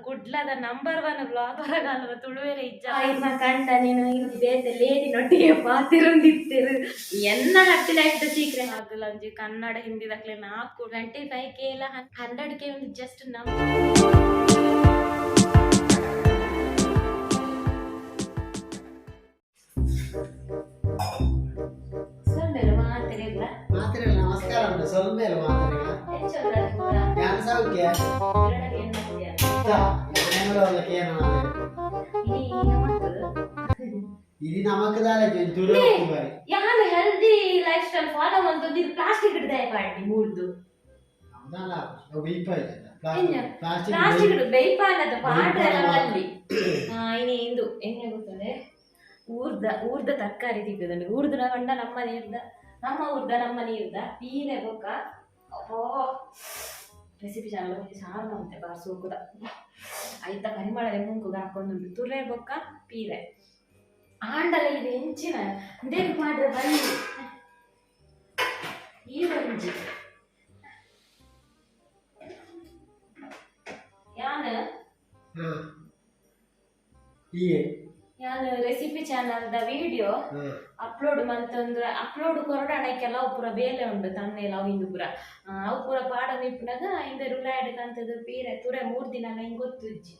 ಕುಡ್ಲದ number 1 blog ಹೊರಗಾಲದ ತುಳುವೆರೆ ಇಜ್ಜ ಇರ್ನ ಕಂಡ ನೀನು ಇಂದು ಬೇತೆ ಲೇಡಿ ನೊಟ್ಟಿಗೆ ಪಾತಿರೊಂದಿತ್ತೇರು ಎನ್ನ ಹ್ಯಾಪಿ ಲೈಫ್ the secret ಆಗಲ್ಲ ಒಂಜಿ ಕನ್ನಡ ಹಿಂದಿ ದಕ್ಲೆ ನಾಲ್ಕು 25K ಇಲ್ಲ 100K ಒಂದು ಜಸ್ಟ್ ನಮ್ಮ ಸೊಲ್ಮೆಲು ಮಾತಿರಿಲ್ಲ. ಮಾತ್ರೆಲ್ಲ ನಮಸ್ಕಾರ ಉಂಟು ಸೊಲ್ಮೇಲೆ ಮಾತ್ರೆಗಳ ಜ್ಞಾನ ಸೌಖ್ಯ ಇದು ನಮಕ್ ದಾಲೆ ತುಳು ಬಾರಿ. ಯಾನು ಹೆಲ್ದಿ ಲೈಫ್ ಸ್ಟೈಲ್ ಫಾಲೋ ಮಂತೊಂದು ಇದು ಪ್ಲಾಸ್ಟಿಕ್ ಹಿಡ್ದಾಯ ಪಾಡ್ನಿ ಮೂಡ್ದು. ಹೌದಲ್ಲ, ಅವು ಬೀಪ ಆಯ್ತಲ್ಲ. ಎಂಜ? ಪ್ಲಾಸ್ಟಿಕ್. ಪ್ಲಾಸ್ಟಿಕ್ ಬೇಯ್ಪಾನದ ಪಾಡ್ರೆ ಬೇಯ್ಪಾನ. ಅಲ್ಲಿ ಇನಿ ಇಂದು ಎಂಗೆ ಗೊತ್ತದೆ ಊರ್ದ ಊರ್ದ ತರಕಾರಿ ತಿಕ್ಕುದುಂಡು ಊರ್ದ ಪಂಡ ನಮ್ಮ ನೀರ್ದ ನಮ್ಮ ಊರ್ದ ನಮ್ಮ ನೀರ್ದ ಪೀರೆ ಬೊಕ್ಕ ಅಪ್ಪೋ ರೆಸಿಪಿ ಚಾನಲ್ ಒಂಜಿ ಸಾರು ಮಂತೆ ಬಾರ್ ಸೋಕುದ ಐತ ಪರಿಮಳ ಮುಂಕುಗ ಹಾಕೊಂದುಂಡು ತುರೆ ಬೊಕ್ಕ ಪೀರೆ ಆಂಡಲ ಇದು ಎಂಚಿನ ಇಂದೇನು ಪಾಡ್ರೆ ಬನ್ನಿ ಈ ಒಂಜಿ ಯಾನ್ ಹಾ. ಈ ಯಾನ್ ರೆಸಿಪಿ ಚಾನಲ್ದ ವಿಡಿಯೋ ಹಾ. ಅಪ್ಲೋಡ್ ಮಂತಂದ್ರೆ ಅಪ್ಲೋಡ್ ಕೊರಡಾಣ ಕೆಲವು ಪೂರ ಬೇಲೆ ಉಂಡು ತನ್ನೇಲ ಅವು ಇಂದು ಪೂರ ಅವು ಪೂರ ಪಾಡ ನಿಪ್ಪುನಾಗ ಇಂದ ರುಲಾಯ್ಡ್ ಕಂತದ ಪೀರೆ ತುರೆ 3 ದಿನ ಹಿಂಗ್ ಗೊತ್ತುಜ್ಜಿ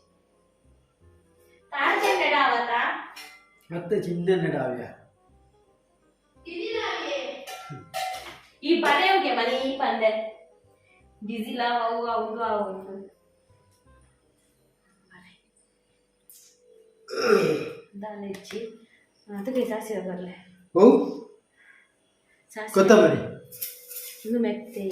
ತಾಡ್చెಂಡೆ ಆವತ್ತ. ಮತ್ತೆ ಚಿನ್ನ ಡಾವ್ಯ. ಈ ಪಡೆಯೋಗೆ ಮನೆ ಈ ಪಂದೆ ಬಿಸಿಲ ಅವು ಅವು ಅವು ಉಂಟು ದಾಲೆಚ್ಚಿ ಅದಕ್ಕೆ ಸಾಸಿವೆ ಬರಲೆ. ಓ. ಸಾಸಿವೆ. ಕೊತ್ತಂಬರಿ. ಇದು ಮೆತ್ತೆ.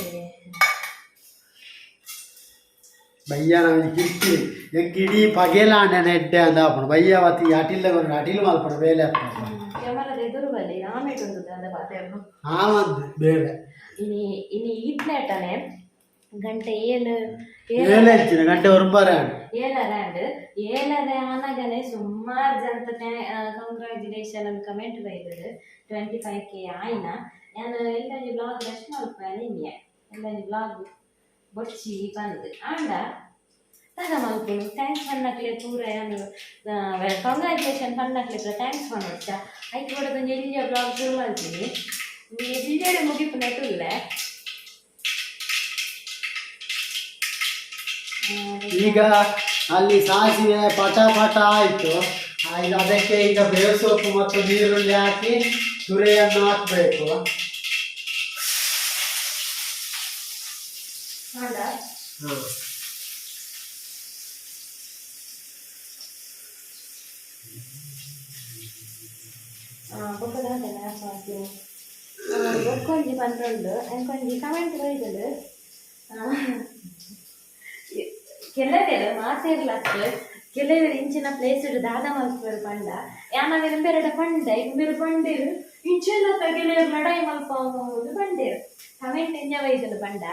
ಬಯ್ಯ ನಮಗೆ ಕಿರ್ಕಿ ಎಂಕ್ ಇಡೀ ಪಗೆಲ ಅಣ್ಣನ ಎಡ್ಡೆ ಅಂದ ಆಪುಂಡು ಬಯ್ಯ ವತಿ ಅಟಿಲ್ಲ ಕೊರ್ಪುಂಡು ಅಟಿಲ್ ಮಲ್ಪುಂಡು ಬೇಲೆ ಆಪುಂಡು. ಕ್ಯಾಮರಾದ ಎದುರು ಬಲ್ಲಿ ಆಮೇಲೆ ಒಂದು ದಾದ ಪಾತೆರ್ನು. ಆ ಒಂದು ಬೇಳೆ. ಇನಿ ಇನಿ ಈತ್ನೇಟನೆ ಗಂಟೆ ಏಳು. ಏಳು ಹೆಚ್ಚಿನ ಗಂಟೆ ಒರಂಬಾರೆ ಆಂಡ್. ಏಳರ ಆಂಡ್ ಏಳರೆ ಆನಗನೆ ಸುಮಾರು ಜನತ ಕಂಗ್ರ್ಯಾಚುಲೇಷನ್ ಅಂತ ಕಮೆಂಟ್ ಬೈದದು 25K ಆಯ್ನ ನಾನು ಎಲ್ಲೊಂಜಿ ಬ್ಲಾಗ್ ರೆಸ್ಟ್ ಮಲ್ಪೆ ನಿನ್ನೆ ಎಲ್ಲೊಂಜಿ ಬ್ಲಾಗ್ ಬೊಡ್ಚಿ ಬಂದು ಆಂಡ ತಗ ಮಲ್ಪುನು thanks ಪನ್ನಕ್ಲೆ ಪೂರ ಯಾನು ಕಂಗ್ರ್ಯಾಚುಲೇಷನ್ ಪನ್ನಕ್ಲೆ ಪೂರ thanks ಪನ್ನೊಡ್ಚ ಐಕ್ ಕೂಡ ಒಂಜಿ ಎಲ್ಲಿಯ ಬ್ಲಾಗ್ ಶುರು ಮಲ್ತೀನಿ ಎಲ್ಲೆಡೆ ಮುಗಿಪುನಟುಲ್ಲೆ. ಈಗ ಅಲ್ಲಿ ಸಾಸಿವೆ ಪಟ ಪಟ ಆಯಿತು. ಈಗ ಅದಕ್ಕೆ ಈಗ ಬೇವು ಸೊಪ್ಪು ಮತ್ತು ನೀರುಳ್ಳಿ ಹಾಕಿ ತುರೆಯನ್ನು ಹಾಕಬೇಕು. ಆಂಡ ಬೊಕ್ಕದಾದಲ್ಲ ಹಾಕ್ತೀನಿ ಬೊಕ್ಕೊಂಜಿ ಪಂಡ್ರೊಂಡು ಅಂಕೊಂಜಿ ಕಮೆಂಟ್ ಬೈದಳು ಕೆಲವೇರು ಮಾತೆರ್ಲತ್ತು ಕೆಲವರು ಇಂಚಿನ ಪ್ಲೇಸ್ ದಾದ ಮಲ್ಪುವೆರ್ ಪಂಡ ಯಾನ ಇಂಬೆರಡ ಪಂಡ ಇಂಬೆರು ಪಂಡೇರು ಇಂಚೆಲ್ಲ ಕೆಲವರು ಲಡಾಯಿ ಮಲ್ಪವುದು ಪಂಡೇರು ಕಮೆಂಟ್ ಎಂಜ ಬೈದಳು ಪಂಡ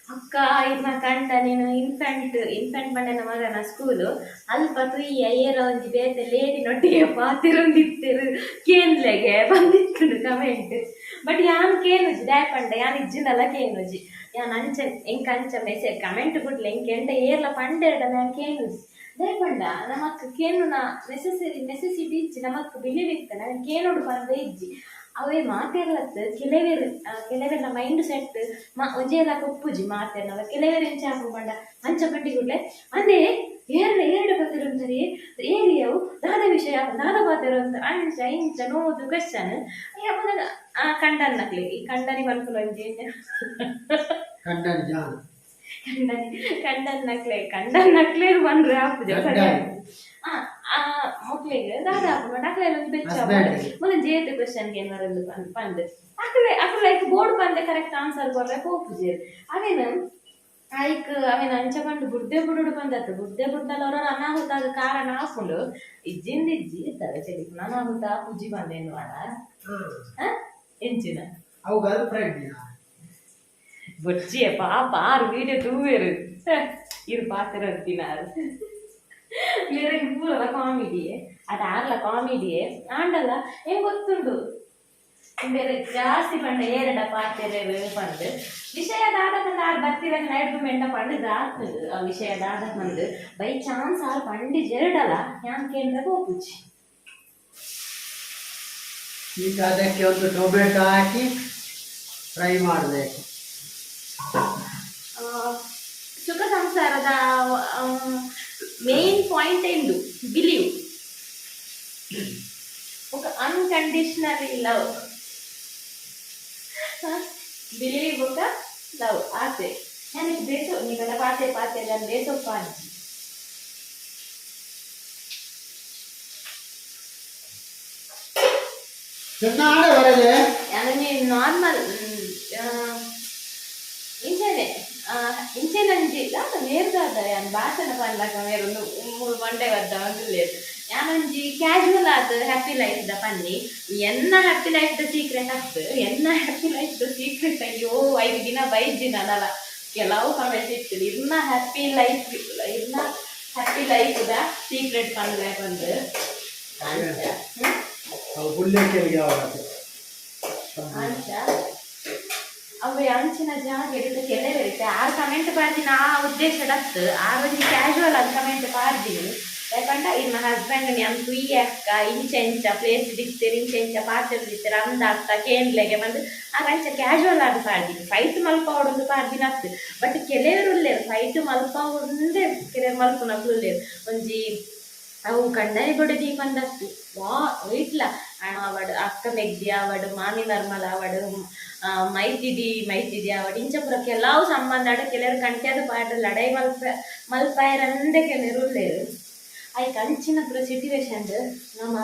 ಅಕ್ಕ ಇರ್ನ ಕಂಡ ನೀನು ಇನ್ಫೆಂಟ್ ಇನ್ಫೆಂಟ್ ಪಂಡನ ಮಗನ ಸ್ಕೂಲು ಅಲ್ಪ ತುಯ್ಯ ಏರ ಒಂಜಿ ಬೇತೆ ಲೇಡಿ ನೊಟ್ಟಿಗೆ ಪಾತಿರೊಂದಿತ್ತೇರು ಕೇನ್ಲೆಗೆ ಬಂದಿತ್ತು ಕಮೆಂಟ್. ಬಟ್ ಯಾನ್ ಕೇನುಜಿ ದಾಯ್ ಪಂಡ ಯಾನ್ ಇಜ್ಜಿನಲ್ಲ ಕೇನುಜಿ ಯಾನ್ ಅಂಚ ಎಂಕ್ ಅಂಚ ಮೆಸೇಜ್ ಕಮೆಂಟ್ ಬುಡ್ಲೆ ಎಂಕ್ ಎಂಡ ಏರ್ಲ ಪಂಡೆರಡ ಯಾನ್ ಕೇನುಜಿ ದಾಯ್ ಪಂಡ ನಮಕ್ ಕೇನುನ ನೆಸೆಸರಿ ನೆಸೆಸಿಟಿ ಇಜ್ಜಿ ನಮಕ್ ಬಿಲಿವ್ ಇತ್ತ ನಾನು ಕೇನೋಡು ಪಂಡ ಇಜ್ಜಿ ಅವೇ ಮಾತೆರ್ಲತ್ತು ಕೆಲವೇರು ಕೆಲವೆಲ್ಲ ಮೈಂಡ್ ಸೆಟ್ ಮಾ ಒಂಜೇಲ ಕೊಪ್ಪುಜಿ ಮಾತೆರ್ನವ ಕೆಲವೇರು ಎಂಚ ಹಾಕು ಪಂಡ ಅಂಚ ಪಂಡಿ ಕೂಡ್ಲೆ ಅಂದೇ ಏರ್ಲ ಏರಡ ಪಾತೆರ ಏರಿಯವು ದಾದ ವಿಷಯ ದಾದ ಪಾತೆರ ಅಂತ ಅಂಚ ಇಂಚ ನೋದು ಕ್ವಶನ್ ಆ ಕಂಡನ್ನಕ್ಲೆ ಈ ಕಂಡನಿ ಮಲ್ಪುನ ಒಂಜಿ ಕಂಡನಿ ಜಾನ್. ಕಂಡನಿ ಕಂಡನ್ನಕ್ಲೆ ಕಂಡನ್ನಕ್ಲೆ ಬಂದ್ರೆ ಆಪುಜ. ಕಂಡನಿ. ಆ ಆ ಮಕ್ಳಿಗೆ ದಾದ ಆಪುಂಡು ಅಕ್ಲೆ ಒಂಜಿ ಬೆಚ್ಚ Husband. ಮೊದಲು ಜೇತು ಕ್ವಶನ್ ಗೆ ಬರಲು ಪಂದ್ ಅಕ್ಲೆ ಅಕ್ಲೆ ಐಕ್ ಬೋರ್ಡ್ ಪಂದೆ ಕರೆಕ್ಟ್ ಆನ್ಸರ್ ಕೊರ್ರೆ ಪೋಪುಜೆರ್ ಅವೇನ ಐಕ್ ಅವೇನ ಅಂಚ ಪಂಡು ಬುಡ್ಡೆ ಬುಡುಡು ಪಂದತ್ತು ಬುಡ್ಡೆ ಬುಡ್ಡಲ ಅವರ ಅನಾಹುತ ಆಗ ಕಾರಣ ಆಪುಂಡು ಇಜ್ಜಿಂದ ಇಜ್ಜಿ ಇರ್ತದೆ ಚಳಿ ಅನಾಹುತ ಪುಜ್ಜಿ ಬಂದೇನು ವಾಡ ಎಂಚಿನ ಅವು ಗರ್ಲ್ ಫ್ರೆಂಡ್. ಬೊಚ್ಚಿಯ ಪಾಪ ಆರು ವೀಡಿಯೋ ತೂವೇರು ಇರು ಪಾತ್ರ ಅಂತಿನಾರು ಬೇರೆ ಪೂರ ಕಾಮಿಡಿಯೇ ಅದು ಆರ್ಲ ಕಾಮಿಡಿಯೇ ಆಂಡಲ್ಲ ಏನ್ ಗೊತ್ತುಂಡು. ಬೇರೆ ಜಾಸ್ತಿ ಪಂಡ ಏರಡ ಪಾತೆರೆ ಪಂದ್ ವಿಷಯ ದಾದ ಪಂಡ ಆರ್ ಬರ್ತಿರ ನೈಟ್ ಮೆಂಡ ಪಂಡ ಆತದು ಆ ವಿಷಯ ದಾದ ಪಂದ್ ಬೈ ಚಾನ್ಸ್ ಆರ್ ಪಂಡಿ ಜೆರಡಲ ಯಾನ್ ಕೇಂದ್ರ ಹೋಗುಚಿ. ಈಗ ಅದಕ್ಕೆ ಒಂದು ಟೊಮೆಟೊ ಹಾಕಿ ಫ್ರೈ ಮಾಡಬೇಕು. ಸುಖ ಸಂಸಾರದ ಮೇನ್ ಪಾಯಿಂಟ್ ಎಂದು ಬಿಲೀವ್ ఒక ಅನ್ಕಂಡೀಷನಲಿ ಲವ್, ಬಿಲೀವ್ ఒక ಲವ್ ಆಸೆ. ನನಗೆ ಬೇಸೋ ನೀವೆಲ್ಲ ಪಾತೆ ಪಾತೆ ನಾನು ಬೇಸೋಪ್ಪ ಅಜ್ಜಿ. ಚೆನ್ನಾಗಿ ಬರದೆ. ನಾನು ನಾರ್ಮಲ್ ಇಂಚನೆ ಇಂಚೆ ನಂಜಿ ದಾದ ನೇರ್ದಾದ ಯಾನ್ ಭಾಷಣ ಪನ್ಲಕ ಮೇರೊಂದು ಮೂರು ಮಂಡೆ ಬದ್ದ ಒಂದುಲ್ಲೇರ್ ಯಾನೊಂಜಿ ಕ್ಯಾಶುವಲ್ ಆದ್ ಹ್ಯಾಪಿ ಲೈಫ್ ದ ಪನ್ನಿ. ಎನ್ನ ಹ್ಯಾಪಿ ಲೈಫ್ the secret ಅತ್ತು, ಎನ್ನ ಹ್ಯಾಪಿ ಲೈಫ್ the secret. ಅಯ್ಯೋ, 5 ದಿನ ಬೈಜಿ ನಾನಲ್ಲ ಕೆಲವು ಕಮೆಂಟ್ ಇತ್ತು ಇರ್ನ ಹ್ಯಾಪಿ ಲೈಫ್, ಇರ್ನ ಹ್ಯಾಪಿ ಲೈಫ್ the secret ಪನ್ಲೆ ಬಂದು. ಅಂಚ ಅವು ಪುಲ್ಯಕ್ಕೆ ಯಾವಾಗ ಅಂಚ ಅವು ಅಂಚಿನ ಜಾಗ ಹಿಡಿದು ಕೆಲವರಿಗೆ ಆರು ಕಮೆಂಟ್ ಪಾಡ್ದಿನ ಆ ಉದ್ದೇಶ ಡತ್ತು ಆರು ಒಂಜಿ ಕ್ಯಾಶುವಲ್ ಆದ್ ಕಮೆಂಟ್ ಪಾಡ್ದಿನಿ. ಪಂಡ ಇನ್ನ ಹಸ್ಬೆಂಡ್ ಯಾನ್ ಕುಯ್ಯ ಅಕ್ಕ ಇಂಚ ಇಂಚ ಪ್ಲೇಸ್ ದಿಕ್ತೇರ್ ಇಂಚ ಇಂಚ ಪಾತೆರ್ ದಿತ್ತೇರ್ ಅಂದ ಅತ್ತ ಕೇಂದ್ಲೆಗೆ ಬಂದು ಆರ್ ಅಂಚ ಕ್ಯಾಶುವಲ್ ಆದ್ ಪಾಡ್ದಿನಿ. ಫೈಟ್ ಮಲ್ಪಾವೊಡೊಂದು ಪಾಡ್ದಿನ ಅತ್ತು. ಬಟ್ ಕೆಲವರು ಉಲ್ಲೇರ್ ಫೈಟ್ ಮಲ್ಪಾವೊಂದೇ, ಕೆಲವರು ಮಲ್ಪುನಕುಲು ಉಲ್ಲೇರ್. ಒಂಜಿ ಅವು ಕಂಡನಿ ಬೊಡೆದಿ ಪಂದತ್ತು ವಾ ಇಟ್ಲ ಆವಡ್, ಅಕ್ಕ ಮೆಗ್ದಿ ಆವಡ್, ಮಾಮಿ ಮರ್ಮಲ್ ಆವಡ್, ಮೈತಿದಿ ಮೈತಿದಿ ಆವಡ್, ಇಂಚ ಪೂರ ಕೆಲವು ಸಂಬಂಧ ಆಡ ಕೆಲವರು ಕಂಟ್ಯಾದ ಪಾಡ್ ಲಡಾಯಿ ಮಲ್ಪ ಮಲ್ಪಾಯರಂದೆ ಕೆಲವರು ಉಲ್ಲೇರು. ಐಕ್ ಅಂಚಿನ ಪೂರ ಸಿಟುವೇಶನ್ ನಮ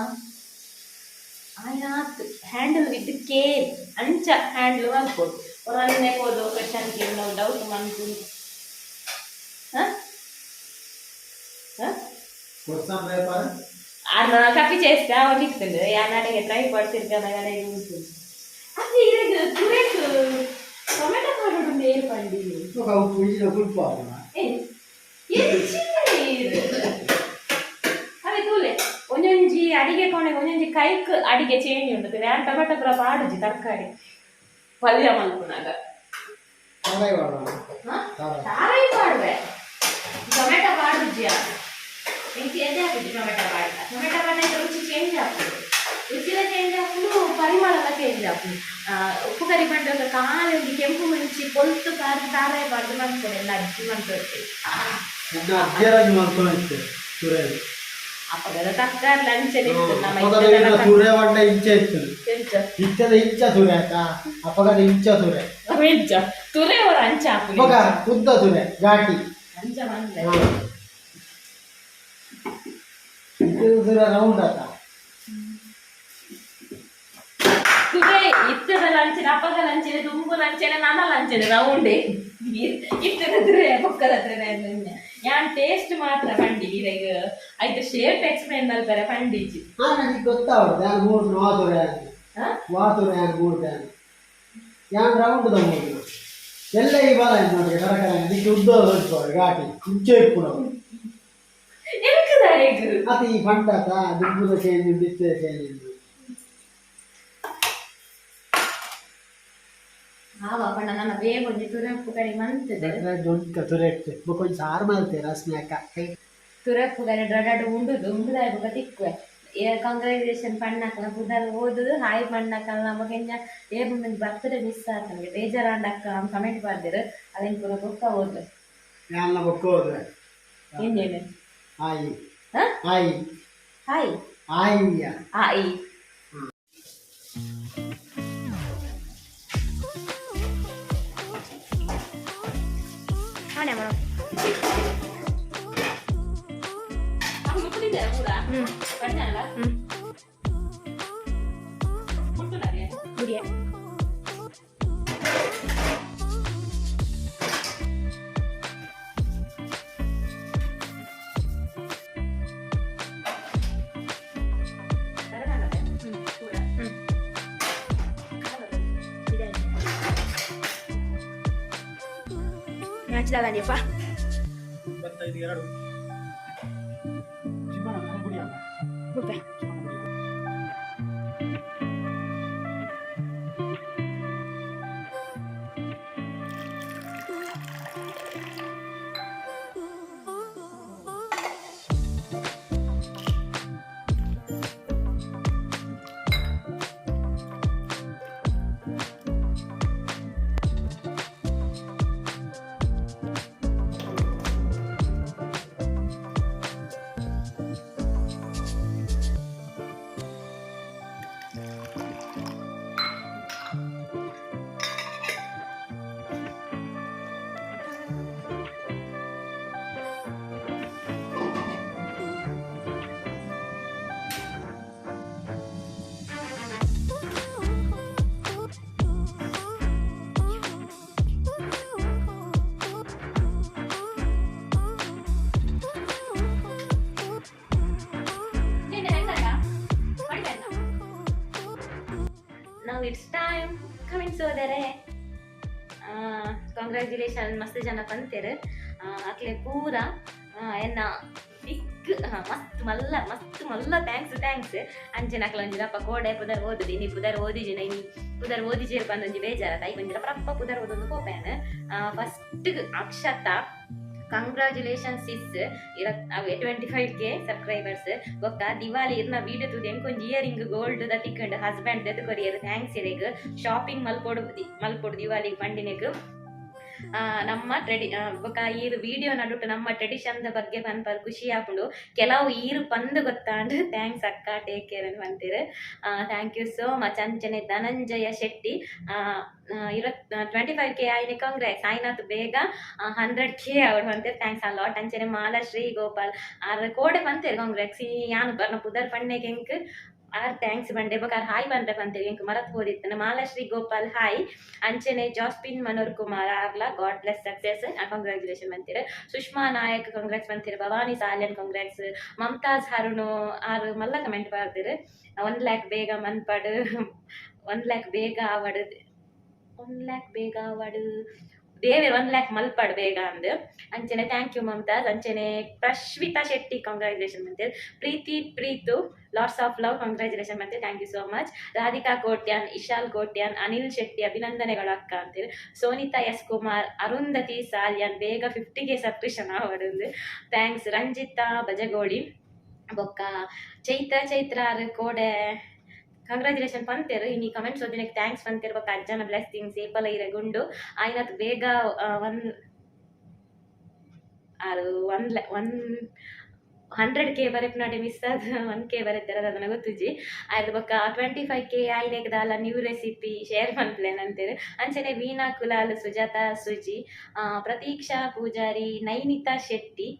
ಆಯಾತ್ ಹ್ಯಾಂಡಲ್ ವಿತ್ ಕೇರ್ ಅಂಚ ಹ್ಯಾಂಡಲ್ ಮಲ್ಪೊಡು. ಒರನ್ನೆ ಪೋದು ಕ್ವೆಶನ್ ಕೇಂಡ ಡೌಟ್ ಮನ್ಪು. ಹಾಂ ಹಾಂ ಕೊಡ್ಸನ್ ವ್ಯಾಪಾರ. ಅನ್ನ ಕಪಿ చేస్తా ಅವನಿస్తుంది ಯಾನಾಡೆಗೆ ಟ್ರೈ ಪಡ್ತಿರ್ತಾನೆ ఉంటుంది. ಅದು ಇರಗ ತುರೆಕ್ ಟೊಮೆಟೊ ಪಾಡೋಡು ಏರ್ ಪಂಡಿ. ఒక ಉಪ್ಪು ಇಜ್ಜಿಡ ಕುಲ್ಪು ಆಪುನ. ಏ ಎಂಚಿನ ನೀರು ಅವೆ ತೂಲೆ ಒಂಜೊಂಜಿ ಅಡಿಗೆ ಕೋಣೆ ಒಂಜೊಂಜಿ ಕೈಕ್ ಅಡಿಗೆ ಚೇಂಜ್ ಉಂಟು. ಯಾನ್ ಟೊಮೆಟೊ ಪೂರ ಪಾಡುಜಿ ತರಕಾರಿ ಪಲ್ಯ ಮಲ್ಪುನಾಗ. ತಾರಾಯಿ ಮಾಡೋಣ. ಹಾ? ತಾರಾಯಿ. ತಾರಾಯಿ ಪಾಡುವೆ, ಟೊಮೆಟೊ ಪಾಡುಜಿ. ಇಂಚ ಎದೆ ಹಾಕುಜಿ ಟೊಮೆಟೊ ಪಾಡ್ದ. ಟೊಮೆಟೊ ಪಾಡ್ದ ರುಚಿ ಚೇಂಜ್ ಆಪುಂಡು, ರುಚಿಲ ಚೇಂಜ್ ಆಪುಂಡು, ಪರಿಮಳಲ ಚೇಂಜ್ ಆಪುಂಡು. ಉಪ್ಪು ಕರಿ ಪಂಡ ಕಾಲಿ ಒಂಜಿ ಕೆಂಪು ಮುಂಚಿ ಪೊಲ್ತು ಕಾರ್ ತಾರಾಯಿ ಪಾಡ್ದು ಮನ್ಪುಂಡು ಎಲ್ಲ ಅಜ್ಜಿ ಮನ್ಪುಂಡು. ನನ್ನ ಅಜ್ಜಿಯರಾಗಿ ಮಲ್ತೊಂದಿತ್ತೆ ತುರೆ. ಅಪಗದ ತರಕಾರಿ ಲಂಚನೆ ಇತ್ತು ನಮ್ಮ ಅಪಗದ ಇತ್ತದ ತುರೆ ಪಂಡ ಇಂಚ ಇತ್ತು. ಎಂಚ? ಇತ್ತದ ಇಂಚ ತುರೆ ಆತಾ, ಅಪಗದ ಇಂಚ ತುರೆ. ಅವ ಎಂಚ ತುರೆ ಅವರ ಅಂಚ ಆಪುನಿ. ಅಪಗ ಉದ್ದ ತುರೆ ಘಾಟಿ. ಅಂಚ ಮನ್ಲೆ. ಇತ್ತದ ತುರೆ ರೌಂಡ್ ಆತ. ತುರೆ ಇತ್ತದ ಲಂಚನೆ ಅಪಗ ಲಂಚನೆ ದುಂಬು ಲಂಚನೆ ನನ ಲಂಚನೆ ರೌಂಡೆ ಇತ್ತದ ತುರೆ ಬೊಕ್ಕದ ತುರೆ. ಯಾನ್ ಟೇಸ್ಟ್ ಮಾತ್ರ ಪಂಡಿ ಇರೆಗ್ ಐತ ಶೇಪ್ ಎಕ್ಸ್ಪ್ಲೇನ್ ಮಲ್ಪರೆ ಪಂಡಿಜಿ. ಹಾ, ನನಗೆ ಗೊತ್ತಾವದು ಯಾನ್ ಮೂರು ವಾ ತುರೆ ಅಂತ. ಹಾ? ವಾ ತುರೆ ಯಾನ್ ಮೂರು ಯಾನ್ ಯಾನ್ ರೌಂಡ್ the ಮೂರು ಎಲ್ಲ ಈ ಬಾಲ ನೋಡಿ ಕರ ಕರ ನಿಕ್ಕೆ ಉದ್ದ ಹೋಗ್ಬೋದು ಘಾಟಿ ಇಂಚ ಇಪ್ಪುನವು. ಎಂಕದಾರೆಗ್? ಅತ ಈ ಪಂಡಾತ ದುಂಬುದ ಚೇಂಜ್ ಉಂಡು ಇತ್ತದ ಚೇಂಜ್ ಉಂಡು. ಆವ ಪಂಡ ನನ್ನ ಬೇಗ ಒಂಜಿ ತುರೆ ಉಪ್ಪು ಕರಿ ಮಂತದ. ದೊಡ್ಡ ತುರೆ ಇಟ್ಟು ಬೊಕ ಒಂಜಿ ಸಾರು ಮಲ್ತೆ ರಸ್ಮಿ ಅಕ್ಕ. ತುರೆ ಉಪ್ಪು ಕರಿ ಡೊಡಾಡು ಉಂಡುದು ಉಂಡುದಾಯ ಬೊಕ ತಿಕ್ಕುವೆ. ಏ ಕಂಗ್ರಾಚುಲೇಷನ್ ಪಣ್ಣಕ್ಕಲ ಪುದರ್ ಓದುದು ಹಾಯ್ ಪಣ್ಣಕ್ಕಲ ನಮಗೆಂಜ ಏ ಮುಂದೆ ಬರ್ತಡೇ ಮಿಸ್ ಆತನಿಗೆ ಬೇಜಾರಾಂಡ ಅಕ್ಕ ಕಮೆಂಟ್ ಬರ್ದಿರು ಅವೇನು ಪೂರ ಬೊಕ್ಕ ಓದ್ಲು. ಯಾನ್ಲ ಬೊಕ್ಕ ಹೋದ್ರೆ. ಎಂಜೇನು? ಆಯಿ. ಹಾ? ಆಯಿ. ಹಾಯ್. ಆಯಿಯ. ಆಯಿ. ದಾದಾನಿಯಪ್ಪ. 85 2. ಮುಟ್ಟೆ. It's time comments ಓದರೆ. ಕಾಂಗ್ರ್ಯಾಚುಲೇಷನ್ ಮಸ್ತ್ ಜನ ಪಂತೆರ್. ಅಕ್ಲೆ ಪೂರ ಎನ್ನ ಬಿಗ್ ಮಸ್ತ್ ಮಲ್ಲ ಮಸ್ತ್ ಮಲ್ಲ thanks thanks. ಅಂಚೆನ ಅಕ್ಲ ಒಂಜಿ ರಪ್ಪ ಕೋಡೆ ಪುದರ್ ಓದುದು. ಇನಿ ಪುದರ್ ಓದಿಜಿನ, ಇನಿ ಪುದರ್ ಓದಿಜೇರ್ ಪಂದೊಂಜಿ ಬೇಜಾರ. ಐಕ್ ಒಂಜಿ ರಪ್ಪ ರಪ್ಪ ಪುದರ್ ಓದೊಂದು ಪೋಪೇನ್. ಫಸ್ಟ್ ಅಕ್ಷತಾ, ಕಂಗ್ರಾಚುಲೇಷನ್ ಸಿಸ್, ಇರ 25K subscribers. ಬೊಕ್ಕ ದಿವಾಲಿ ಇರ್ನ ವೀಡಿಯೋ ತೂದು ಎಂಕೊಂಜಿ ಇಯರಿಂಗ್ ಗೋಲ್ಡ್ ದ ತಿಕ್ಕಂಡು, ಹಸ್ಬೆಂಡ್ ದೆತ್ ಕೊರಿಯರ್, thanks ಇರೆಗ್. ಶಾಪಿಂಗ್ ಮಲ್ಪೊಡು ಮಲ್ಪೊಡು ದಿವಾಲಿ ಪಂಡಿನೆಗ್. ನಮ್ಮ ಟ್ರೆಡಿ ಬೊಕ್ಕ ಈರ್ ವಿಡಿಯೋ ನಡುಟು ನಮ್ಮ ಟ್ರೆಡಿಷನ್ the ಬಗ್ಗೆ ಪನ್ಪರ್, ಖುಷಿ ಆಪುಂಡು. ಕೆಲವು ಈರ್ ಪಂದ್ ಗೊತ್ತಾಂಡ್, thanks ಅಕ್ಕ, ಟೇಕ್ ಕೇರ್ ಅಂತ ಪಂತೆರ್. Thank you so much. ಅಂಚನೆ ಧನಂಜಯ ಶೆಟ್ಟಿ, 25K ಆಯ್ನೆ ಕಾಂಗ್ರೆಸ್, ಆಯ್ನಾತ್ ಬೇಗ 100K ಅವ್ರು ಪಂತೆರ್, thanks a lot. ಅಂಚನೆ ಮಾಲಾಶ್ರೀ ಗೋಪಾಲ್ ಆರ್ ಕೋಡೆ ಪಂತೆರ್ ಕಾಂಗ್ರೆಸ್. ಯಾನ್ ಬರ್ನ ಪುದರ್ ಪಣ್ಣೆಗೆ ಎಂಕ್ ಆರ್ thanks ಬಂಡೆ. ಬೊಕ ಆರ್ ಹಾಯ್ ಪನ್ರೆ ಪಂತೆರ್, ಎಂಕ್ ಮರತ್ ಪೋದಿತ್ತನ. ಮಾಲಾಶ್ರೀ ಗೋಪಾಲ್ ಹಾಯ್. ಅಂಚನೆ ಜಾಸ್ಪಿನ್ ಮನೋರ್ ಕುಮಾರ್ ಆರ್ಲ ಗಾಡ್ ಬ್ಲೆಸ್ ಸಕ್ಸೆಸ್ ಕಂಗ್ರಾಚುಲೇಷನ್ ಬಂತೀರ್. ಸುಷ್ಮಾ ನಾಯಕ್ ಕಾಂಗ್ರೆಸ್ ಬಂತೀರ್. ಭವಾನಿ ಸಾಲ್ಯನ್ ಕಾಂಗ್ರೆಸ್. ಮಮತಾಜ್ ಹರುಣು ಆರ್ ಮಲ್ಲ ಕಮೆಂಟ್ ಬರ್ದಿರ್, 1 ಲ್ಯಾಕ್ ಬೇಗ ಮನ್ಪಡ್, 1 ಲ್ಯಾಕ್ ಬೇಗ ಆವಡ್, 1 ಲ್ಯಾಕ್ ಬೇಗ ಆವಡ್, ದೇವೆರ್ 1 ಲ್ಯಾಕ್ ಮಲ್ಪಡ್ ಬೇಗ ಅಂದ್. ಅಂಚನೆ thank you Mumtaz. ಅಂಚನೆ ಪ್ರಶ್ವಿತಾ ಶೆಟ್ಟಿ ಕಂಗ್ರಾಚುಲೇಷನ್ ಬಂತೀರ್. Preethi Preethu lots of love congratulation ಮತ್ತೆ, thank you so much. Radhika Kotian, Ishal Kotian, Anil Shetty ಅಭಿನಂದನೆಗಳು ಅಕ್ಕ ಅಂತೀರಿ. ಸೋನಿತಾ ಎಸ್ ಕುಮಾರ್, ಅರುಂಧತಿ ಸಾಲ್ಯನ್ ಬೇಗ 50ಕೆ ಸಬ್ಸ್ಕ್ರಿಪ್ಷನ್ ಆವಡುಂದು, thanks. Ranjita Bajagoli ಬೊಕ್ಕ ಚೈತ್ರ ಚೈತ್ರ ಆರ್ ಕೋಡೆ ಕಂಗ್ರಾಚುಲೇಷನ್ ಪಂತೆರ್. ಇನಿ ಕಮೆಂಟ್ಸ್ ಓದಿನಕ್ಕೆ thanks ಪಂತೆರ್. ಬೊಕ್ಕ ಅಜ್ಜನ ಬ್ಲೆಸ್ಸಿಂಗ್ಸ್ ಏಪಲ ಇರೆ ಗುಂಡು ಆಯ್ನತ್ ಬೇಗ ಒನ್ ಆರು ಒನ್ 100K ಬರೆಪ್ನಾಡೆ ಮಿಸ್ ಆದ 1K ಬರೆತ್ತರ ಅದನ್ನ ಗೊತ್ತುಜಿ. ಆಯ್ತು, ಬೊಕ್ಕ 25K ಆಯ್ನೆಗ್ ದಾಲ ನ್ಯೂ ರೆಸಿಪಿ ಶೇರ್ ಮನ್ಪ್ಲೇನ್ ಅಂತೆರ್. ಅಂಚನೆ ವೀಣಾ ಕುಲಾಲ್, ಸುಜಾತ ಸುಜಿ, ಪ್ರತೀಕ್ಷಾ ಪೂಜಾರಿ, ನೈನಿತಾ ಶೆಟ್ಟಿ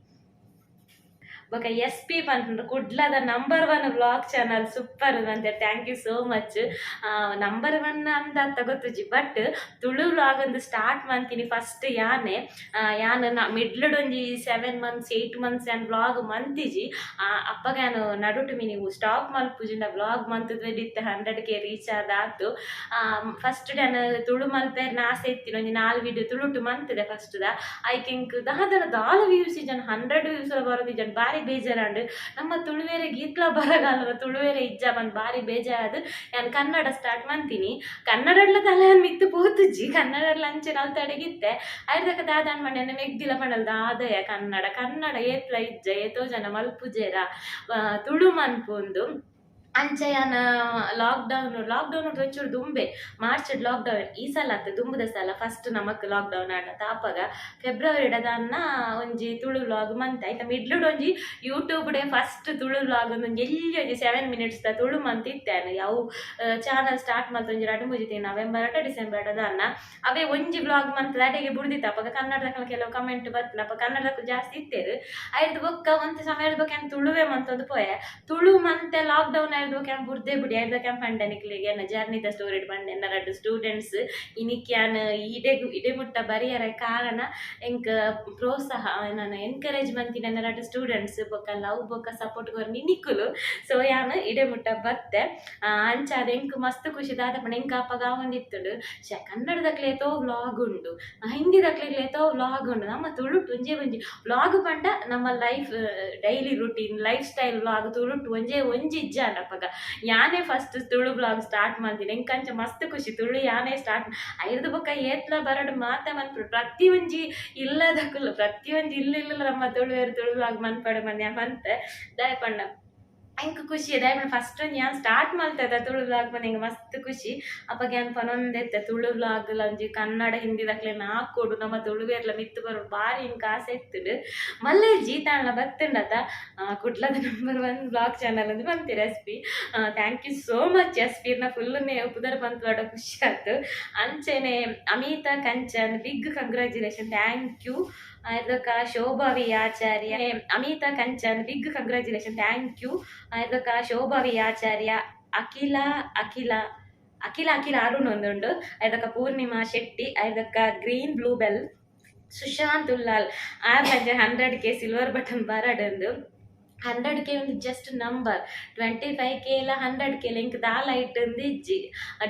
ಬೊಕ ಎಸ್ ಪಿ ಪನ್ಪುಂಡು, ಕುಡ್ಲದ number one vlog channel super ಅಂತೆ, thank you so much. Number one ಅಂದ ಅತ್ತ ಗೊತ್ತುಜಿ, ಬಟ್ ತುಳು ವ್ಲಾಗ್ ಒಂದು ಸ್ಟಾರ್ಟ್ ಮಂತೀನಿ ಫಸ್ಟ್ ಯಾನೆ. ಯಾನ್ ನ ಮಿಡ್ಲಡ್ ಒಂಜಿ 7 ಮಂತ್ಸ್ 8 ಮಂತ್ಸ್ ಯಾನ್ ವ್ಲಾಗ್ ಮಂತಿಜಿ. ಅಪ್ಪಗ ಯಾನ್ ನಡುಟು ಮಿನಿ ಸ್ಟಾಪ್ ಮಲ್ಪುಜಿಂಡ ವ್ಲಾಗ್ ಮಂತದ ಇತ್ತೆ 100K reach ಆದ ಆತು. ಫಸ್ಟ್ ಯಾನ್ ತುಳು ಮಲ್ಪೆರ್ನ ಆಸೆ ಇತ್ತಿನ, ಒಂಜಿ ನಾಲ್ ವಿಡಿಯೋ ತುಳುಟು ಮಂತದೆ ಫಸ್ಟ್ ದ. ಐಕ್ ಎಂಕ್ ದಾದನ ದಾಲ ವ್ಯೂಸ್ ಇಜ್ಜನ್, 100 ವ್ಯೂಸ್ ಬರೋದಿಜ್ಜನ್. ಬಾರಿ ಬೇಜಾರಾಂಡ್. ನಮ್ಮ ತುಳುವೆರೆ ಗೀತ್ಲ ಬರಗಾಲದ ತುಳುವೆರೆ ಇಜ್ಜ ಬಂದ್ ಬಾರಿ ಬೇಜಾರಾದ್ ಯಾನ್ ಕನ್ನಡ ಸ್ಟಾರ್ಟ್ ಮಂತೀನಿ. ಕನ್ನಡಡ್ಲ ತಲೆ ಮಿತ್ತು ಪೋತುಜ್ಜಿ. ಕನ್ನಡಡ್ಲ ಅಂಚೆ ನಲ್ತಡೆಗಿತ್ತೆ. ಐರ್ದಕ ದಾದಾನ್ ಮಂಡೆ ಮೆಗ್ದಿಲ ಪಂಡಲ್, ದಾದಯ ಕನ್ನಡ ಕನ್ನಡ ಏತ್ಲ ಇಜ್ಜ, ಏತೋ ಜನ ಮಲ್ಪುಜೇರ, ತುಳು ಮನ್ಪುಂದು. ಅಂಚ ಯಾನ್ ಲಾಕ್ಡೌನ್ ಲಾಕ್ಡೌನ್ ಒಂಚೂರು ದುಂಬೆ ಮಾರ್ಚ್ ಲಾಕ್ಡೌನ್, ಈ ಸಲ ಅತ್ತ ದುಂಬುದ ಸಲ ಫಸ್ಟ್ ನಮಕ್ ಲಾಕ್ಡೌನ್ ಆಂಡ ತಾಪಗ ಫೆಬ್ರವರಿ ದಾನ್ನ ಒಂಜಿ ತುಳು ವ್ಲಾಗ್ ಮಂತೆ ಆಯ್ತಾ. ಮಿಡ್ಲುಡ್ ಒಂಜಿ YouTube day first Tulu vlog ಒಂಜಿ ಎಲ್ಲಿ ಒಂಜಿ 7 ಮಿನಿಟ್ಸ್ ದ ತುಳು ಮಂತ್ ಇತ್ತೆ. ಯಾವ ಚಾನಲ್ ಸ್ಟಾರ್ಟ್ ಮಲ್ತ ಒಂಜಿ 2 3 ತಿಂಗಳು, ನವೆಂಬರ್ ಅಟ ಡಿಸೆಂಬರ್ ಅಟ ದಾನ್ನ ಅವೇ ಒಂಜಿ ವ್ಲಾಗ್ ಮಂತ್ ಅಡೆಗೆ ಬುಡ್ದಿತ್ತ. ಅಪಗ ಕನ್ನಡದ ಕೆಲವು ಕಮೆಂಟ್ ಬರ್ತನ, ಅಪ್ಪ ಕನ್ನಡದಕ್ಕೂ ಜಾಸ್ತಿ ಇತ್ತೇರು. ಐರ್ದು ಬೊಕ್ಕ ಒಂತೆ ಸಮಯ ಬೊಕ್ಕ ಯಾನ್ ತುಳುವೆ ಮಂತೊಂದು ಪೋಯೆ. ತುಳು ಮಂತೆ ಲಾಕ್ಡೌನ್ ಐರ್ದು ಬೊಕ್ಕ ಯಾನ್ ಬುಡ್ದೆ ಬುಡಿ. ಐರ್ದ ಕ್ಯಾಂಪ್ ಪಂಡೆ ನಿಕ್ಲೆಗೆ ಎನ್ನ ಜರ್ನಿದ ಸ್ಟೋರಿ ಪಂಡೆ. ಎನ್ನ ರಡ್ಡ್ ಸ್ಟೂಡೆಂಟ್ಸ್ ಇನಿಕ್ ಯಾನ್ ಇಡೆಗ್ ಇಡೆ ಮುಟ್ಟ ಬರಿಯರ ಕಾರಣ ಎಂಕ್ ಪ್ರೋತ್ಸಾಹ ನಾನು ಎನ್ಕರೇಜ್ ಮಂತಿನ ಎನ್ನ ರಡ್ಡ್ ಸ್ಟೂಡೆಂಟ್ಸ್ ಬೊಕ್ಕ ಲವ್ ಬೊಕ್ಕ ಸಪೋರ್ಟ್ ಕೊರ್ನಿ ನಿಕ್ಕುಲು. ಸೊ ಯಾನ್ ಇಡೆ ಮುಟ್ಟ ಬತ್ತೆ. ಅಂಚಾದ್ ಎಂಕ್ ಮಸ್ತ್ ಖುಷಿ. ದಾದ ಪಂಡ ಎಂಕ್ ಅಪ್ಪಗ ಆವೊಂದಿತ್ತುಂಡು, ಶ್ಯೆ ಕನ್ನಡದಕ್ಲೆ ಏತೋ ವ್ಲಾಗ್ ಉಂಡು, ಹಿಂದಿದಕ್ಲೆಗ್ ಏತೋ ವ್ಲಾಗ್ ಉಂಡು, ನಮ್ಮ ತುಳುಟು ಒಂಜೇ ಒಂಜಿ ವ್ಲಾಗ್ ಪಂಡ ನಮ್ಮ life daily routine life style vlog ತುಳುಟು ಒಂಜೇ ಒಂಜಿ ಇಜ್ಜಾಂಡ್. ಅಪಗ ಯಾನೇ ಫಸ್ಟ್ ತುಳು ವ್ಲಾಗ್ ಸ್ಟಾರ್ಟ್ ಮಲ್ದಿನಿ. ಎಂಕ್ ಅಂಚ ಮಸ್ತ್ ಖುಷಿ. ತುಳು ಯಾನೇ ಸ್ಟಾರ್ಟ್ ಐರ್ದು ಬೊಕ್ಕ ಏತ್ಲ ಬರಡ್ ಮಾತ ಮನ್ಪುಡು. ಪ್ರತಿ ಒಂಜಿ ಇಲ್ಲದಕುಲು ಪ್ರತಿ ಒಂಜಿ ಇಲ್ಲ ಇಲ್ಲ ನಮ್ಮ ತುಳುವೆರ್ ತುಳು ವ್ಲಾಗ್ ಮನ್ಪಡು ಮನ್ಯ ಮಂತೆ. ದಾಯೆ ಪಂಡ ಎಂಕ್ ಖುಷಿ. ದಾಯೆ ಪಂಡ ಫಸ್ಟ್ ಒಂಜಿ ಯಾನ್ ಸ್ಟಾರ್ಟ್ ಮಲ್ತದ ತುಳು ವ್ಲಾಗ್ ಬಂದು ಎಂಕ್ ಮಸ್ತ್ ಖುಷಿ. ಅಪಗ ಯಾನ್ ಪನೊಂದೆತ್ತೆ, ತುಳು ವ್ಲಾಗ್ ಒಂಜಿ ಕನ್ನಡ ಹಿಂದಿದಕ್ಲೆನ ಹಾಕೊಡು, ನಮ್ಮ ತುಳುವೆರ್ಲ ಮಿತ್ತ್ ಬರೋಡು, ಬಾರಿ ಎಂಕ್ ಆಸೆ ಇತ್ತುಂಡು. ಮಲ್ಲೆ ಜೀತಾಣ್ಣ ಬತ್ತುಂಡತ. ಕುಡ್ಲದ ನಂಬರ್ ಒನ್ ವ್ಲಾಗ್ ಚಾನಲ್ ಅಂದ್ ಬಂತೀರ S P, thank you so much S P. ಇರ್ನ ಫುಲ್ ಪುದರ್ ಬಂತು ಖುಷಿ ಆಯ್ತು. ಅಂಚೆನೆ Amita Kanchan big congratulation, thank you. ಇದಕ್ಕ Shobhavi Acharya, Amita Kanchan big congratulation, thank you. ಇದಕ್ಕ ಶೋಭಾವಿ ಆಚಾರ್ಯ, ಅಖಿಲ ಅಖಿಲ ಅಖಿಲ ಅಖಿಲ ಅರುಣ್ ಒಂದುಂಡು. ಇದಕ್ಕ ಪೂರ್ಣಿಮಾ ಶೆಟ್ಟಿ, ಇದಕ್ಕ green blue bell, Sushant Ullal ಆರ್ 100K silver button ಬರಡಂದು. 100K ಒಂದು ಜಸ್ಟ್ ನಂಬರ್ 25K ಇಲ್ಲ 100K ಎಂಕ್ ದಾಲ ಇಟ್ಟಂದು ಇಜ್ಜಿ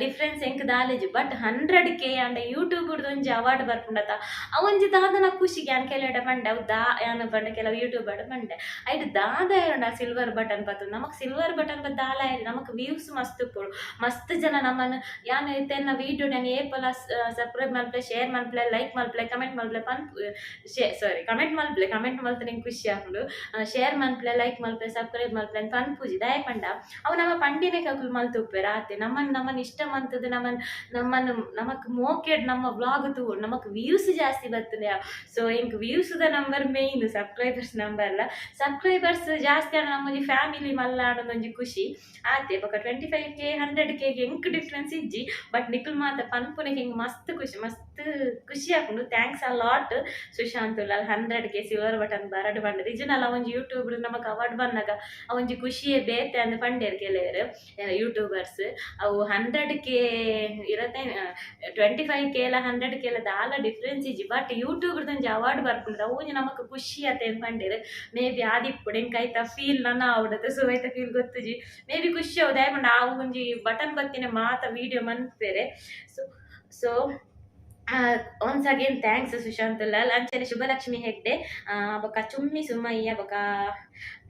ಡಿಫ್ರೆನ್ಸ್ ಎಂಕ್ ದಾಲ ಇಜ್ಜಿ. ಬಟ್ 100K and YouTube ಒಂಜಿ ಅವಾರ್ಡ್ ಬರ್ಪುಂಡತ ಅವೊಂಜಿ ದಾದನ ಖುಷಿಗೆ ಯಾನ್ ಕೆಲವೆಡ ಪಂಡೆ ಅವು ದಾ ಯಾನ್ ಪಂಡ ಕೆಲವು ಯೂಟ್ಯೂಬ್ ಪಂಡೆ ಐಟ್ ದಾದ ಇರೋಣ ಸಿಲ್ವರ್ ಬಟನ್ ಪತ್ತು ನಮಕ್ ಸಿಲ್ವರ್ ಬಟನ್ ಬತ್ ದಾಲ ಇರಿ ನಮಕ್ ವ್ಯೂಸ್ ಮಸ್ತ್ ಇಪ್ಪೊಡು ಮಸ್ತ್ ಜನ ನಮ್ಮನ್ನು ಯಾನ್ ಇತ್ತೆ ವೀಡಿಯೋ ನಾನು ಏಪಲ ಸಬ್ಸ್ಕ್ರೈಬ್ ಮಲ್ಪಲೆ ಶೇರ್ ಮಲ್ಪಲೆ ಲೈಕ್ ಮಲ್ಪಲೆ ಕಮೆಂಟ್ ಮಲ್ಪಲೆ ಪನ್ ಸಾರಿ ಕಮೆಂಟ್ ಮಲ್ಪಲೆ ಕಮೆಂಟ್ ಮಲ್ತ ನಿಂಗೆ ಖುಷಿ ಆಪುಂಡು ಶೇರ್ ಮಲ್ಪಲೆ ಲೈಕ್ ಮಲ್ಪಲೆ ಸಬ್ಸ್ಕ್ರೈಬ್ ಮಲ್ಪಲೆ ಅಂತ ಪನ್ಪುಜಿ ದಾಯ ಪಂಡ ಅವು ನಮ್ಮ ಪಂಡಿನೇ ಕಕುಲು ಮಲ್ತುಪ್ಪೆರ್ ಆತೆ ನಮ್ಮನ್ ನಮ್ಮನ್ ಇಷ್ಟ ಮಂತದ ನಮ್ಮನ್ ನಮ್ಮನ್ನು ನಮಕ್ ಮೋಕೆಡ್ ನಮ್ಮ ವ್ಲಾಗ್ ತೂವೊಡು ನಮಕ್ ವ್ಯೂಸ್ ಜಾಸ್ತಿ ಬರ್ತದೆ. ಸೊ ಎಂಕ್ ವ್ಯೂಸ್ ದ ನಂಬರ್ ಮೇಯ್ನ್ ಸಬ್ಸ್ಕ್ರೈಬರ್ಸ್ ನಂಬರ್ ಅಲ್ಲ ಸಬ್ಸ್ಕ್ರೈಬರ್ಸ್ ಜಾಸ್ತಿ ಆಂಡ ನಮ್ಮೊಂಜಿ ಫ್ಯಾಮಿಲಿ ಮಲ್ಲ ಒಂಜಿ ಖುಷಿ ಆತೆ. ಬೊಕ 25K 100K ಎಂಕ್ ಡಿಫ್ರೆನ್ಸ್ ಇಜ್ಜಿ ಬಟ್ ನಿಕುಲ್ ಮಾತ ಪನ್ಪುನೆಗ್ ಎಂಕ್ ಮಸ್ತ್ ಖುಷಿ ಮಸ್ತ್ ಖುಷಿ ಆಪುಂಡು. Thanks a lot Sushanth Ullal 100K silver button ಬರಡ್ ಪಂಡದ್ ಇಜ್ಜಿಂಡಲ ಒಂಜಿ ಯೂಟ್ಯೂಬ್ ನಮಕ್ ಅವಾರ್ಡ್ ಬನ್ನಗ ಒಂಜಿ ಖುಷಿಯೇ ಬೇತೆ ಅಂದ್ ಪಂಡೇರ್ ಕೆಲವೆರ್ ಯೂಟ್ಯೂಬರ್ಸ್. ಅವು 100K ಇರತ್ತೆ 25K ಲ 100K ಲ ದಾಲ ಡಿಫ್ರೆನ್ಸ್ ಇಜ್ಜಿ ಬಟ್ ಯೂಟ್ಯೂಬ್ ಒಂಜಿ ಅವಾರ್ಡ್ ಬರ್ಪುಂಡು ಅವು ಒಂಜಿ ನಮಕ್ ಖುಷಿ ಆತೆ ಅಂದ್ ಪಂಡೇರ್. ಮೇ ಬಿ ಆದಿಪ್ಪುಡು ಎಂಕ್ ಐತ ಫೀಲ್ ನನ ಆವಡತೆ ಸೊ ಐತ ಫೀಲ್ ಗೊತ್ತುಜಿ ಮೇ ಬಿ ಖುಷಿ ಆವು ದಾಯೆ ಪಂಡ ಆ ಒಂಜಿ ಬಟನ್ ಬತ್ತಿನ ಮಾತ video ಮನ್ಪೆರೆ. So so once again thanks Sushanth Ullal ಅಂಚನೆ ಶುಭಲಕ್ಷ್ಮಿ ಹೆಗ್ಡೆ ಬೊಕ ಚುಮ್ಮಿ ಸುಮಯ್ಯ ಬೊಕ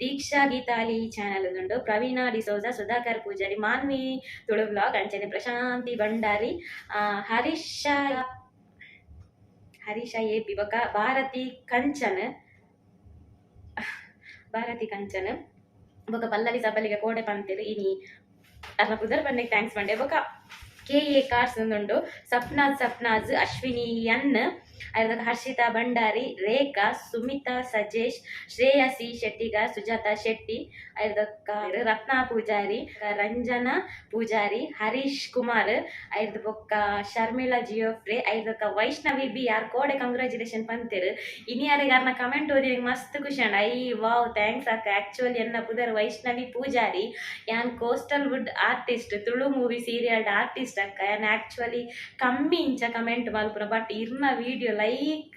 ದೀಕ್ಷಾ ಗೀತಾಲಿ ಚಾನಲ್ ಉಂಡು ಪ್ರವೀಣಾ ಡಿಸೋಜಾ ಸುಧಾಕರ್ ಪೂಜಾರಿ ಮಾನ್ವಿ ತುಳು ಬ್ಲಾಗ್ ಅಂಚನೆ ಪ್ರಶಾಂತಿ ಭಂಡಾರಿ ಹರೀಶ ಹರೀಶ ಎ ಪಿ ಬೊಕ ಭಾರತಿ ಕಂಚನ್ ಭಾರತಿ ಕಂಚನ್ ಬೊಕ ಪಲ್ಲವಿ ಸಬಲಿಗೆ ಕೋಡೆ ಪಂತೆರ್ ಇನಿ ಅರ್ನ ಪುದರ್ ಪನ್ನೆಗ್ thanks ಪಂಡೆ. ಬೊಕ ಕೆ ಎ ಕಾರ್ಸ್ ಉಂಡು ಸಪ್ನಾಜ್ ಸಪ್ನಾಜ್ ಅಶ್ವಿನಿ ಎನ್ ಐರ್ದಕ ಹರ್ಷಿತಾ ಭಂಡಾರಿ ರೇಖಾ ಸುಮಿತಾ ಸಜೇಶ್ ಶ್ರೇಯಸಿ ಶೆಟ್ಟಿಗಾರ್ ಸುಜಾತಾ ಶೆಟ್ಟಿ ಐರ್ದಕ ರತ್ನಾ ಪೂಜಾರಿ ರಂಜನಾ ಪೂಜಾರಿ ಹರೀಶ್ ಕುಮಾರ್ ಐರ್ದ ಬೊಕ್ಕ ಶರ್ಮಿಳಾ ಜಿಯೋಫ್ರೆ ಐರ್ದಕ ವೈಷ್ಣವಿ ಬಿ ಯಾರ್ ಕೋಡೆ ಕಂಗ್ರಾಚುಲೇಷನ್ ಪಂತೆರ್. ಇನಿ ಯಾರಿಗೆ ಅರ್ನ ಕಮೆಂಟ್ ಓದಿ ಮಸ್ತ್ ಖುಷಿ and I wow thanks ಅಕ್ಕ. ಆಕ್ಚುಲಿ ಎನ್ನ ಪುದರ್ ವೈಷ್ಣವಿ ಪೂಜಾರಿ ಯಾನ್ coastal wood artist Tulu movie serial artist ಅಕ್ಕ. ಯಾನ್ ಆಕ್ಚುಲಿ ಕಮ್ಮಿ ಇಂಚ ಕಮೆಂಟ್ ಮಲ್ಪುನ ಬಟ್ ಇರ್ನ ವೀಡಿಯೋ ಲೈಕ್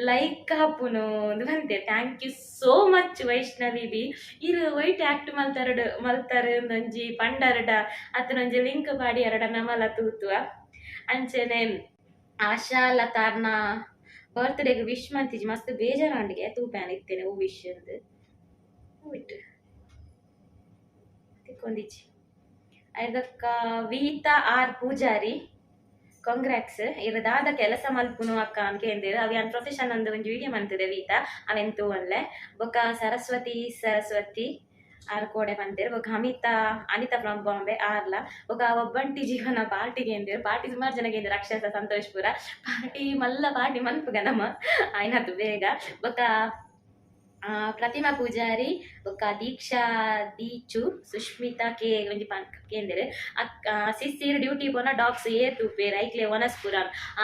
ಲೈಕ್ ಆಪುನು ಬಂತೆ. Thank you so much Vaishnavi B. ಇರು ವೈಟ್ ಆಕ್ಟ್ ಮಲ್ತರಡ್ ಮಲ್ತರ್ ಒಂಜಿ ಪಂಡರಡ ಅತನೊಂಜಿ ಲಿಂಕ್ ಪಾಡಿ ಅರಡ ನಮಲ ತೂತುವ. ಅಂಚನೆ ಆಶಾ ಲತಾರ್ನ ಬರ್ತ್ಡೇಗ್ ವಿಶ್ ಮಂತಿಜಿ ಮಸ್ತ್ ಬೇಜಾರಾಂಡಿಗೆ ತೂಪ್ಯಾನ್ ಇತ್ತೇನೆ ಓ ವಿಶ್ ಅಂದ್ ಬಿಟ್ಟು ತಿಕ್ಕೊಂದಿಜ್ಜಿ. ಐದಕ್ಕ ವೀತಾ ಆರ್ ಪೂಜಾರಿ ಕಾಂಗ್ರಾಕ್ಸ್ ಇರು ದಾದ ಕೆಲಸ ಮಲ್ಪುನು ಅಕ್ಕ ಅನ್ಕೇಂದಿರು ಅವು ಯಾನ್ ಪ್ರೊಫೆಷನ್ ಅಂದ್ ಒಂಜಿ ವಿಡಿಯೋ ಮಂತದೆ ವೀತಾ ಅವೆನ್ ತೂವನ್ಲೆ. ಬೊಕ ಸರಸ್ವತಿ ಸರಸ್ವತಿ ಆರ್ ಕೋಡೆ ಪಂತೆರ್. ಬೊಕ ಅಮಿತಾ ಅನಿತಾ ಫ್ರಮ್ ಬಾಂಬೆ ಆರ್ಲ. ಬೊಕ ಒಬ್ಬಂಟಿ ಜೀವನ ಪಾರ್ಟಿಗೆ ಎಂದಿರು ಪಾರ್ಟಿ ಸುಮಾರು ಜನಗೆ ಎಂದಿರು ಅಕ್ಷತ ಸಂತೋಷ್ಪುರ ಪಾರ್ಟಿ ಮಲ್ಲ ಪಾರ್ಟಿ ಮನ್ಪುಗ ನಮ ಆಯ್ನತು ಬೇಗ. ಬೊಕ ಪ್ರತಿಮಾ ಪೂಜಾರಿ ಬೊಕ ದೀಕ್ಷಾ ದೀಚು ಸುಷ್ಮಿತಾ ಕೆ ಒಂಜಿ ಕೇಂದಿರು ಅಕ್ಕ ಸಿಸ್ಸೀರ್ ಡ್ಯೂಟಿ ಪೋನ ಡಾಗ್ಸ್ ಏರ್ ತೂಪೇರ್ ಐಕ್ಲೆ ವನಸ್ಪುರ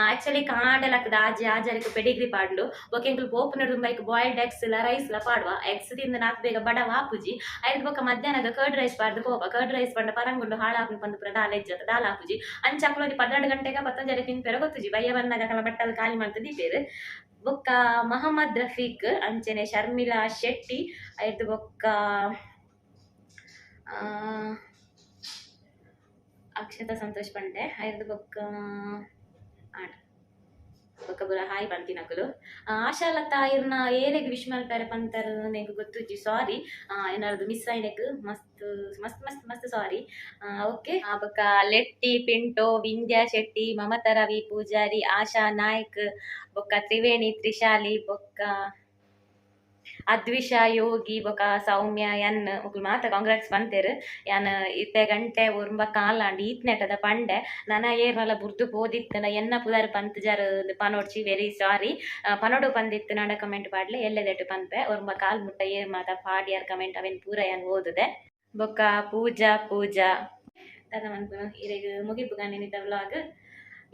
ಆಕ್ಚುಲಿ ಕಾಂಡಲಕ್ಕದ ಆಜಿ ಆಜಾರಿಕ್ ಪೆಡಿಗ್ರಿ ಪಾಡ್ಲು ಬೊಕ ಎಂಕುಲು ಪೋಪುನ ದುಂಬೈಕ್ ಬಾಯ್ಲ್ಡ್ ಎಗ್ಸ್ ಲ ರೈಸ್ ಲ ಪಾಡುವ ಎಗ್ಸ್ ತಿಂದ ನಾತ್ ಬೇಗ ಬಡವ ಆಪುಜಿ ಐದ್ ಬೊಕ ಮಧ್ಯಾಹ್ನದ ಕರ್ಡ್ ರೈಸ್ ಪಾಡ್ದು ಪೋಪ ಕರ್ಡ್ ರೈಸ್ ಪಂಡ ಪರಂಗುಂಡು ಹಾಳಾಪುಂಡು ಪಂದ್ ಪೂರ ದಾಲ ಇಜ್ಜತ ದಾಲ ಆಪುಜಿ ಅಂಚ ಅಕುಲು 12 ಗಂಟೆಗ ಪತ್ತೊಂಜರೆ ತಿನ್ಪೆರ ಗೊತ್ತುಜಿ ಬಯ್ಯ ಬನ್ನಗ ಕಲ ಬಟ್ಟಲ್ ಖಾಲಿ ಮಲ್ತ್ ದೀಪೆರ್. ಬೊಕ್ಕ ಮಹಮ್ಮದ್ ರಫೀಕ್ ಅಂಚನೆ ಶರ್ಮಿಳಾ ಶೆಟ್ಟಿ ಐರ್ದ್ ಬೊಕ್ಕ ಅಕ್ಷತಾ ಸಂತೋಷ್ ಪಂಡೆ ಐರ್ದ್ ಬೊಕ್ಕ ಆಂಡ್ ಬೊಕ್ಕ ಪೂರ ಹಾಯ್ ಪಂತಿನಕುಲು. ಆಶಾಲತಾ ಇರ್ನ ಏರೆಗ್ ವಿಶ್ ಮಲ್ಪೆರೆ ಪಂತರ್ ಎಂಕ್ ಗೊತ್ತುಜ್ಜಿ ಸಾರಿ ಏನಾದ್ರು ಮಿಸ್ ಆಯ್ನೆಕ್ ಮಸ್ತ್ ಮಸ್ತ್ ಮಸ್ತ್ ಮಸ್ತ್ ಸಾರಿ ಓಕೆ. ಬೊಕ್ಕ ಲೆಟ್ಟಿ ಪಿಂಟೋ ವಿಂದ್ಯಾ ಶೆಟ್ಟಿ ಮಮತಾ ರವಿ ಪೂಜಾರಿ ಆಶಾ ನಾಯ್ಕ್ ಬೊಕ್ಕ ತ್ರಿವೇಣಿ ತ್ರಿಶಾಲಿ ಬೊಕ್ಕ ಅದ್ವಿಷಾ ಯೋಗಿ ಬೊಕ ಸೌಮ್ಯ ಎನ್ ಮೊಕುಲು ಮಾತ ಕಾಂಗ್ರೆಸ್ ಪಂತೆರ್. ಯಾನ್ ಇತ್ತೆ ಗಂಟೆ ಒರ್ಂಬ ಕಾಲಾಂಡ್ ಈತ್ನೆಟದ ಪಂಡೆ ನನ ಏರ್ನಲ ಬುರ್ದು ಪೋದಿತ್ತನ ಎನ್ನ ಪುದರ್ ಪಂತುಜಾರ್ ಪನೊಡ್ಚಿ ವೆರಿ ಸಾರಿ ಪನೊಡು ಪಂದಿತ್ತು ನಾಡ ಕಮೆಂಟ್ ಪಾಡ್ಲೆ ಎಲ್ಲೆದೆಟ್ಟು ಪನ್ಪೆ ಒರ್ಂಬ ಕಾಲ್ ಮುಟ್ಟ ಏರ್ ಮಾತ ಪಾಡಿಯಾರ್ ಕಮೆಂಟ್ ಅವೆನ್ ಪೂರ ಯಾನ್ ಓದುದೆ. ಬೊಕ್ಕ ಪೂಜಾ ಪೂಜಾ ದಾದ ಮನ್ಪುನು ಇರೆಗ್ ಮುಗಿಪುಗ ನೆನಿತ ವ್ಲಾಗ್.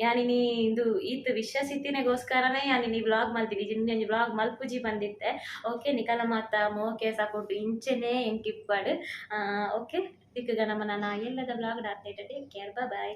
ಯಾನಿನಿ ಇಂದು ಈತ್ ವಿಶ್ವಾಸ ಇತ್ತಿನೆಗೋಸ್ಕರನೇ ಯಾನಿನಿ ವ್ಲಾಗ್ ಮಲ್ತಿನಿ ಜಿಂಜಿ ವ್ಲಾಗ್ ಮಲ್ಪುಜಿ ಬಂದಿತ್ತೆ. ಓಕೆ ನಿಕಲ ಮಾತ ಮೋಕೆ ಸಪೋರ್ಟ್ ಇಂಚೆನೆ ಎಂಕಿಪ್ಪಡ್. ಓಕೆ ತಿಕ್ಕುಗ ನಮ ನನ ಎಲ್ಲದ ವ್ಲಾಗ್ ಡಾಕ್ಟೇಟ್. Take care, bye.